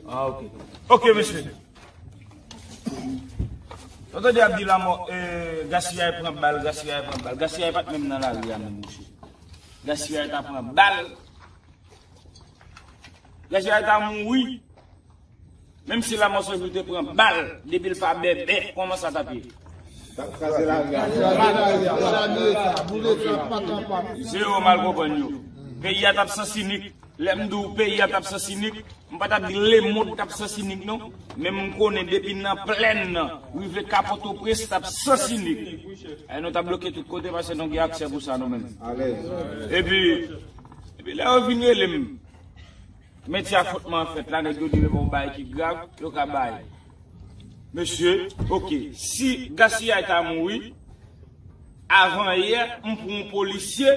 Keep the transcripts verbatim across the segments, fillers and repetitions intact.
Ah, ok. Ok, mesye. Ou tande ap di lanmò, eh, Gaspillay pran bal, Gaspillay pran bal. Gaspillay pa t menm nan lari a menm, mesye. Gaspillay ta pran bal. Gaspillay ta mouri. Menm si lanmò Sanjou te pran bal, depi l pa bèbè, kòman sa t ap ye? T ap kraze lari a. Kraze lari a. Zero mal konprann yo. Peyi a t ap sansinik. Lè m di w peyi a t ap sansinik, m pa t ap di lemonn t ap sansinik non. Men m konnen depi nan plèn nan, rive ka Pòtoprens t ap sansinik. E nou t ap bloke tout kote paske nou gen aksè pou sa nou menm. Epi, epi lè yo vin rele m, metye a fòtman fèt la, nèg yo di men bon bagay ki grav, yo ka bay. Mesye, ok, si Gaspillay ta mouri, avan yè, m pran yon polisye,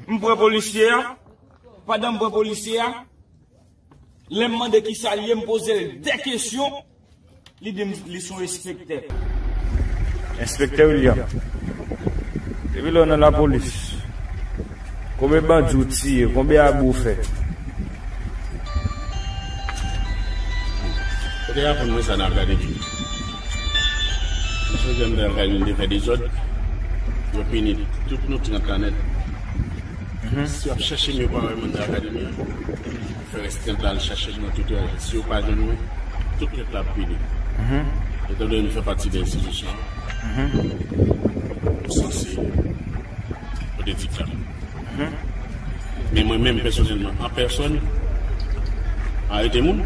m pran polisye a, pandan m pran polisye a, lè m mande kisa l ye, m poze l de kesyon, li di m li se yon enspektè. Enspektè William, depi lè w nan lapolis, konbyen bandi w tiye, konbyen abi w fè? Ou te aprann mwen sa nan akademi. M sonje m nan akademi, m te fè dezòd. Yo pini tout nou trant la nèt. Si w ap chèche m, yo pa wè moun nan akademi an. Fè restren al chache nou tout, si yo pa jwenn mwen, tout lèt la ap pini. Etan done m fè pati de enstitisyon an, ou sanse pote ti klam. Men mwen menm pèsonèlman, an pèsòn, arete moun.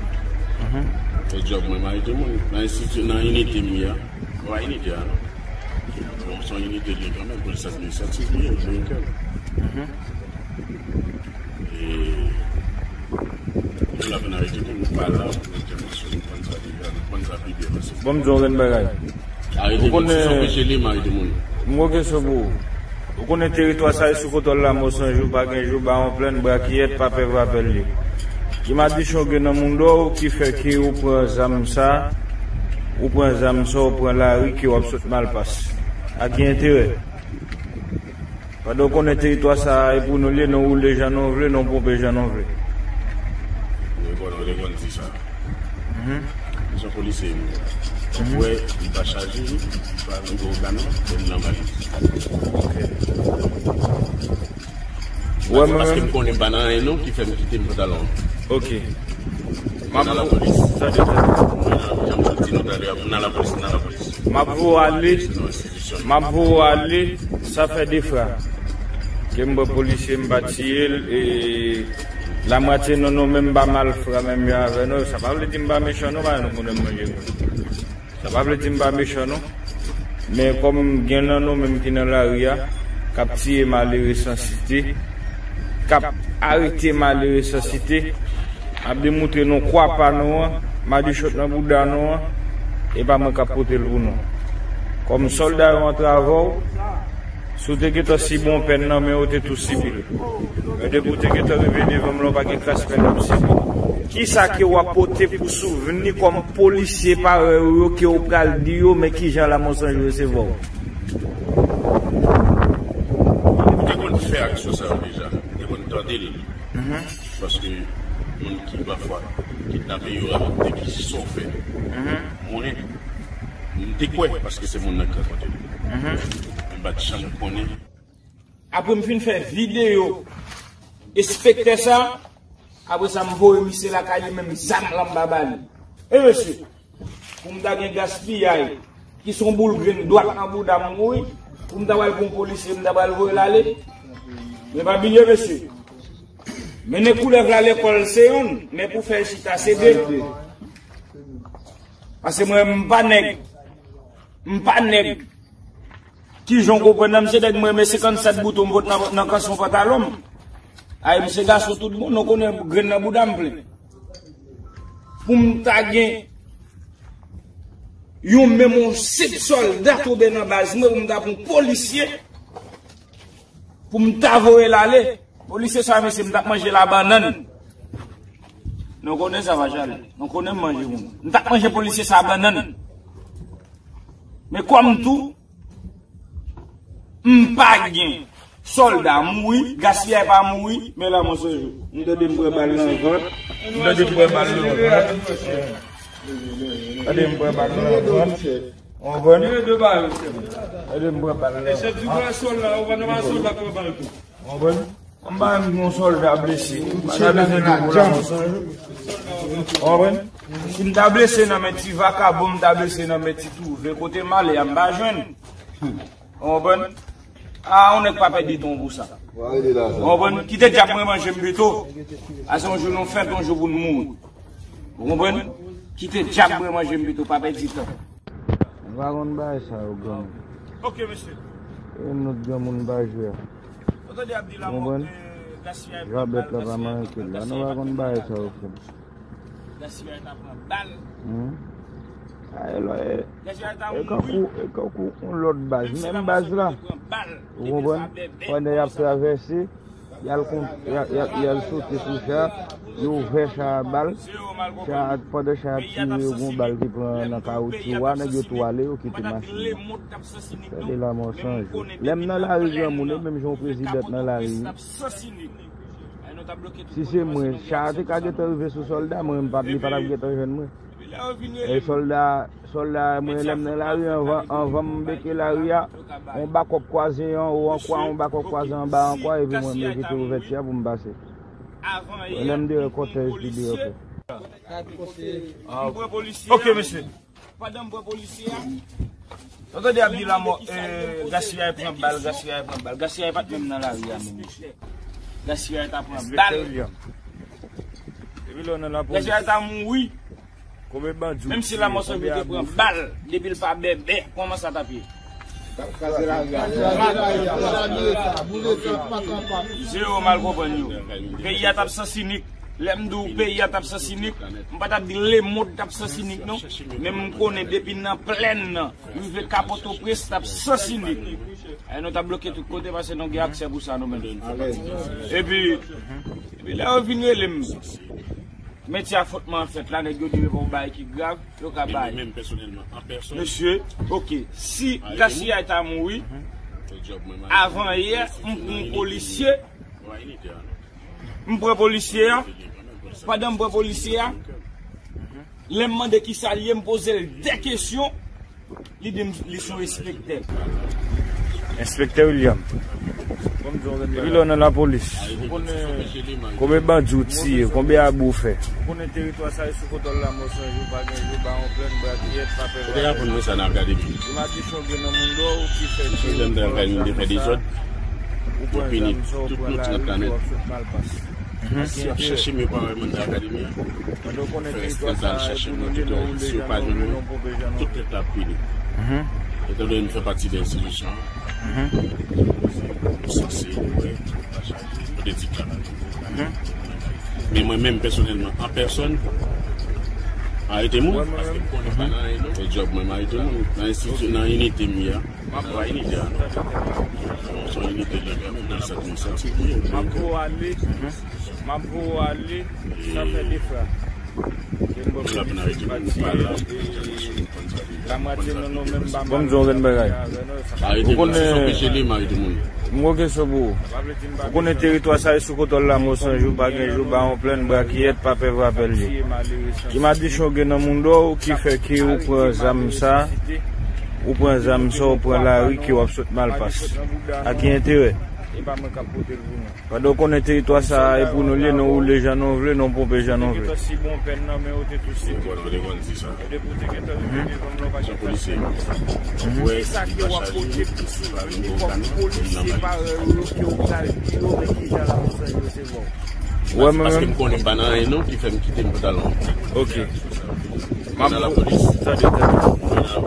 Se djòb mwen, m arete moun. Nan enstiti, nan inite m ye a, pa inite a non. Bon, se yon inite li ye kanmenm, polis administratif li ye, li ye kè. E nou la vin arete moun, nou pa la pou entèvansyon, nou konn sa deja, nou konn sa pi byen pase. Bon, m di w yon grenn bagay. Arete moun, si se yon peche li, m arete moun. M gon kesyon pou ou. Ou konnen teritwa sa e sou kontwòl Lanmò Sanjou, pa gen jou, Bawon Plenn, Brakiyèt, pa pè, pa pè l ye. Ki madichon gen nan moudon w ki fè ke ou pran zam sa, ou pran zam sa, ou pran lari ke w ap sot Malpas? A ki enterè? Pandan w konnen teritwa sa a e pou nou l ye, nou woule jan nou vle, nou ponpe jan nou vle. Mwen konnen, mwen te konn di sa. Mwen se yon polisye, mwen. Ou wè, li pa chaje, li pa nan gwo kanon, men li nan valiz. Wè, mwen paske menm m konnen m pa nan anyen non, ki fè m kite m pantalon. Ok. M nan lapolis. Tande, tande. Mwen nan, jan m sot di nou talè a, m nan lapolis, m nan lapolis. M ap voye w ale. M ap voye w ale, sa fè de fwa. Ke m pran polisye, m pa tiye l, e lamwatye nan nou menm m pa malfra menm jan avè nou. Sa pa vle di m pa mechan non, paske nou konnen m manje moun. Sa pa vle di m pa mechan non. Men kòm gen nan nou menm ki nan lari a, k ap tiye malere san site, k ap arete malere san site, ap demontre nou kwa pa nou an, madichon nan bouda nou an, e pa mwen k ap pote l pou nou. Kòm sòlda yo antre avè w, si w te gentan sibi yon pèn nan men yo, w te tou sibi l. Men depi w te gentan rive devan m la, w pa gen kras pèn w ap sibi. Kisa ke w ap pote pou souvni kòm polisye parèy ou yo ke w pral di yo, men kijan Lanmò Sanjou resevwa w? Ou te konn fè aksyon sa yo deja. Ou te konn tande l. Paske moun ki pafwa kidnape yo rakonte ki sa w fè. Mwen, m te kwè paske se moun nan ki rakonte l. M pa t janm konnen. Apre m fin fè videyo enspektè sa, apre sa m voye misye lakay li, menm zam lan m pa ba li. E mesye, pou m ta gen gaspiyay, ki se yon boul grenn dwat nan bouda m, wi, pou m ta pral pran yon polisye, m ta pral voye l ale. Men pa bliye, mesye, mennen koulèv la lekòl se yonn, men pou fè l chita se de. Paske mwen, m pa nèg, m pa nèg. Kijan w konprann nan, m se nèg mwen renmen senkannsèt bouton m pot nan, nan kanson pantalon m. Ay, m se gason tout bon, nou konnen grenn nan bouda m plen. Pou m ta gen yon menm yon senp sòlda tonbe nan baz mwen, pou m ta pran yon polisye, pou m ta voye l ale. Polisye sa, mesye, m t ap manje l a bannann. Nou konnen sa, Vachal. Nou konnen m manje moun. M t ap manje polisye sa a bannann. Men kòm tou, m pa gen Sòlda mouri, gaspiyay pa mouri, men la mò Sanjou. M tande m pran bal nan vant. M tande m pran bal nan vant. Tande m pran bal nan vant. Ou konprann? Tande m pran bal nan vant. Ou konprann? M pa menm gen yon sòlda blese. M pa ta bezwen di pou la mò Sanjou. Ou konprann? Si m ta blese nan men ti vakabon, m ta blese nan men ti twouve. Kote m ale a, m pa jwenn. Ou konprann? A, yon nèg pa pèdi tan pou sa. Ou konprann? Kite dyab mwen manje m pito. A se yon jou nou fèt, yon jou pou nou mouri. Ou konprann? Kite dyab mwen manje m pito, pa pèdi tan. Nou pa konn bagay sa yo, granmoun. Ok, mesye. E nou granmoun pa jwe a. Ou tande y ap di la mò, eh, gaspiyay pran bal, gaspiyay pran bal, gaspiyay pran bal. Nou pa konn bagay sa yo, frè m. Gaspiyay ta pran bal. Hmm. Ay, lò, e, gaspiyay ta mouri. E kankou, e kankou yon lòt baz, menm baz la. Ou konprann? Pandan y ap travèse, y al kon-, y al, y al, y al sote sou cha, yo ouvè cha a bal. Cha a, pandan cha a ap tire, yo gen yon bal ki pran nan kawotchou a, nèg yo tou ale, yo kite machin nan. Tande la mò Sanjou. Lè m nan lari granmoun, e menm jan yon prezidan nan lari, wi. Si se mwen, cha a te ka gentan rive sou sòlda, mwen, m pa t, li pa t ap gentan jwenn mwen. E sòlda, sòlda, mwen, lè m nan lari, anvan, anvan m beke lari a, yon bakòp kwaze anwo an kwa, yon bakòp kwaze anba an kwa, epi mwen, m evite ouvèti a pou m pase. Lè m dèyè kòtèj ki dèyè tou. Ok, mesye. Pandan m pran polisye a, ou tande y ap di la mò, eh, gaspiyay pran bal, gaspiyay pran bal. Gaspiyay pa t menm nan lari a menm. Gaspiyay ta pran bal. Gaspiyay ta mouri. Menm si la mò Sanjou te pran bal, depi l pa bèbè, kòman sa t ap ye? Zewo mal konprann yo. Peyi a t ap sansinik. Lè m di w peyi a t ap sansinik, m pa t ap di lemonn t ap sansinik non. Men m konnen depi nan plèn nan rive ka Pòtoprens t ap sansinik. E nou t ap bloke tout kote paske nou gen aksè pou sa nou menm. Epi, epi lè yo vin rele m, metye a fòtman fèt la, nèg yo di yo pa yon bagay ki grav, yo ka bay. Mesye, ok, si gaspiyay ta mouri, avan yè, m pran yon polisye, m pran polisye a, pandan m pran polisye a, lè m mande kisa l ye, m poze l de kesyon, li di m li se yon enspektè. Enspektè William. Depi lè w nan lapolis, konbyen bandi w tiye, konbyen abi w fè? Ou konnen teritwa sa e sou kontwòl la, mò Sanjou, pa gen jou, bawon plèn, brakiyèt, pa pè. Ou te ka konn mwen sa nan akademi. Li madichon gen nan moun dò ki fè ti. Ou te nan akademi, te fè dezòd. Ou pini tout nou ti nan planèt. Si y ap chèche m, yo pa wè mwen nan akademi a. Fè eskandal, chèche mwen tout lè, si yo pa jwenn mwen, tout tèt la ap pini. Etan done m fè pati de enstitisyon an, nou sanse wè, kote tip la. Men mwen menm, pèsonèlman, an pèsòn, arete moun, paske m konnen pa nan anyen non. E djòb mwen, m arete moun. Nan enstiti, nan inite m ye a, m ap ba inite a non. Se yon inite lè m nan sèt mwen santi. M ap voye ale. M ap voye w ale, sa fè de fra. Gen bon polis ki pati, e, Lamwatye nan non menm ba m. Bon, m di w yon grenn bagay. Ou konnen, m gon kesyon pou ou. Ou konnen teritwa sa e sou kontwòl la, mò Sanjou, pa gen jou, bawon plèn, brakiyèt, pa pè vrapè l ye. Ki madichon gen nan moun dò w ki fè ke ou pran zam sa, ou pran zam sa, ou pran lari ke w ap sot Malpas? A ki enterè? Pandan w konnen teritwa sa a e pou nou l ye, nou woule jan nou vle, nou ponpe jan nou vle. Wè, mwen menm. Paske m konnen m pa nan anyen non ki fè m kite m pantalon. Ok. M ap nan lapolis. Tande, tande.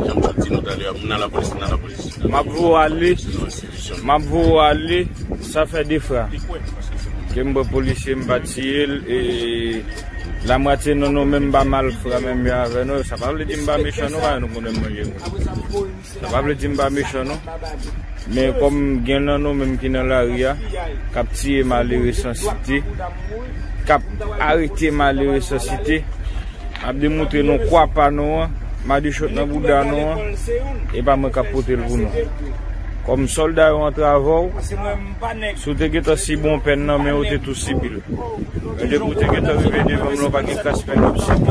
Jan m t ap di nou talè a, m nan lapolis, m nan lapolis. M ap voye w ale. M ap voye w ale, sa fè de fra. Ke m pran polisye, m pa tiye l, e Lamwatye non non menm ba malfra menm jan avè nou. Sa pa vle di m pa mechan non, pa nou konnen m manje moun. Sa pa vle di m pa mechan non. Men kòm gen nan nou menm ki nan lari a, k ap tiye malere san site, k ap arete malere san site, m ap demontre nou kwa pa nou an, madichon nan bouda nou an, e pa mwen k ap pote l pou nou. Kòm sòlda yo antre avè w, si w te gentan sibi yon pèn nan men w, ou te tou sibi l. Men depi w te gentan rive devan m la, w pa gen kras pèn w ap sibi.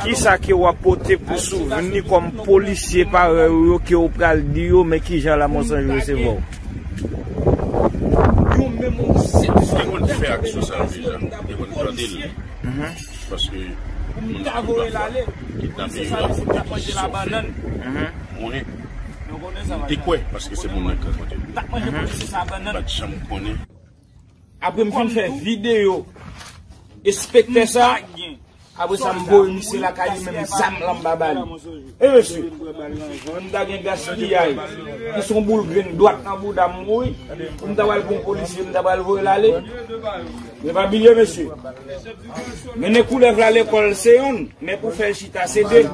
Kisa ke w ap pote pou souvni kòm polisye parèy ou yo ke w pral di yo, men kijan Lamò San Jou resevwa w? Yo menm yon sèl sòlda. Te konn fè aksyon sa yo deja. Te konn tande l. Paske moun nan tou pafwa kidnape yo ap fouti piti sou fè. Mwen, m te kwè, paske se moun nan k rankontre m. M pa t janm konnen. Apre m fin fè videyo enspektè sa, apre sa m voye misye lakay li, menm zam lan m pa ba li. E mesye, m ta gen gaspiyay, ki se yon boul grenn dwat nan bouda m, wi. Pou m ta pral pran yon polisye, m ta pral voye l ale. Men pa bliye, mesye. Mennen koulèv la lekòl se yonn, men pou fè l chita se de.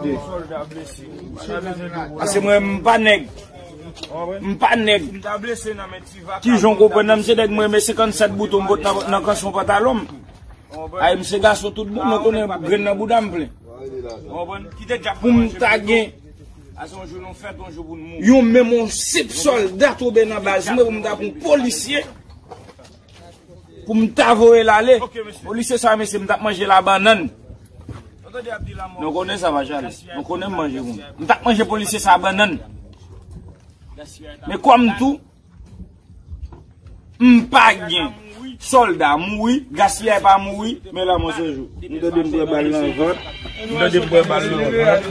Paske mwen, m pa nèg. M pa nèg. Kijan w konprann nan, m se nèg mwen, men senkannsèt bouton m pot nan, nan kanson pantalon m. Ay, m se gason tout bon, nou konnen grenn nan bouda m plen. Pou m ta gen yon menm yon senp sòlda tonbe nan baz mwen, pou m ta pran polisye. Pou m ta voye l ale. Polisye sa, mesye, m t ap manje l a bannann. Nou konnen sa, pa Chale. Nou konnen m manje moun. M t ap manje polisye sa a bannann. Men kòm tou, m pa gen sòlda mouri, gaspiyay pa mouri, men Lamò San Jou. M tande m pran bal nan vant. M tande m pran bal nan vant.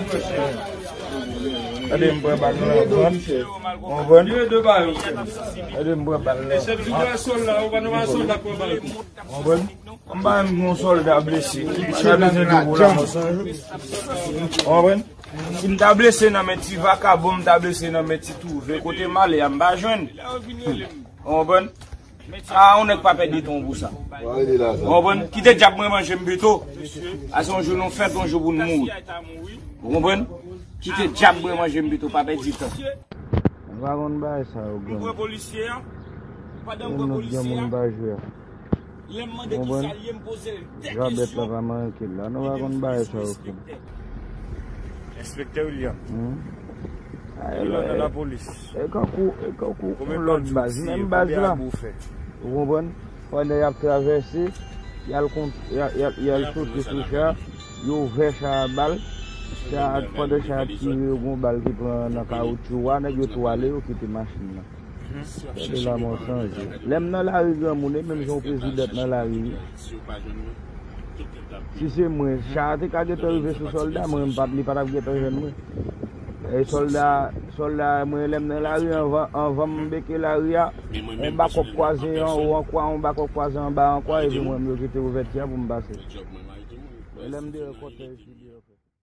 Tande m pran bal nan vant. Konprann? Tande m pran bal nan vant. Konprann? M pa menm gen yon sòlda blese. Sa bezwen de gwo Lamò San Jou. Konprann? Si m ta blese nan men ti vakabon, m ta blese nan men ti twouve. Kote m ale a, m pa jwenn. Konprann? A, yon nèg pa pèdi tan pou sa. Konprann? Kite dyab mwen manje m pito. A se yon jou nou fèt, yon jou pou nou mouri. Ou konprann? Kite dyab mwen manje m pito, pa pèdi tan. M pa konn bagay sa yo, granmoun. Yon lòt granmoun pa jwe a. Konprann? Jwabèt la pa manke l la. Nou pa konn bagay sa yo, frè m. Enspektè William. Hmm? William nan lapolis. E kankou, e kankou yon lòt baz, menm baz la. Ou konprann? Pandan y ap travèse, y al kont-, y al, y al, y al sote sou cha, yo ouvè cha a bal. Cha a, pandan cha a ap tire, yo gen yon bal ki pran nan kawotchou a, nèg yo tou ale, yo kite machin nan. Gade Lamò San Jou. Lè m nan lari granmoun, e menm jan w prezidan nan lari, wi. Si se mwen, cha a te ka gentan rive sou sòlda, mwen, m pa, li pa t ap gentan jwenn mwen. E sòlda, sòlda, mwen, lè m nan lari, anvan, anvan m beke lari a, yon bakòp kwaze an, ou an kwa, yon bakòp kwaze anba an kwa, epi mwen, m yo kite ouvèti a pou m pase. Lè m dèyè kòtèj li deyò.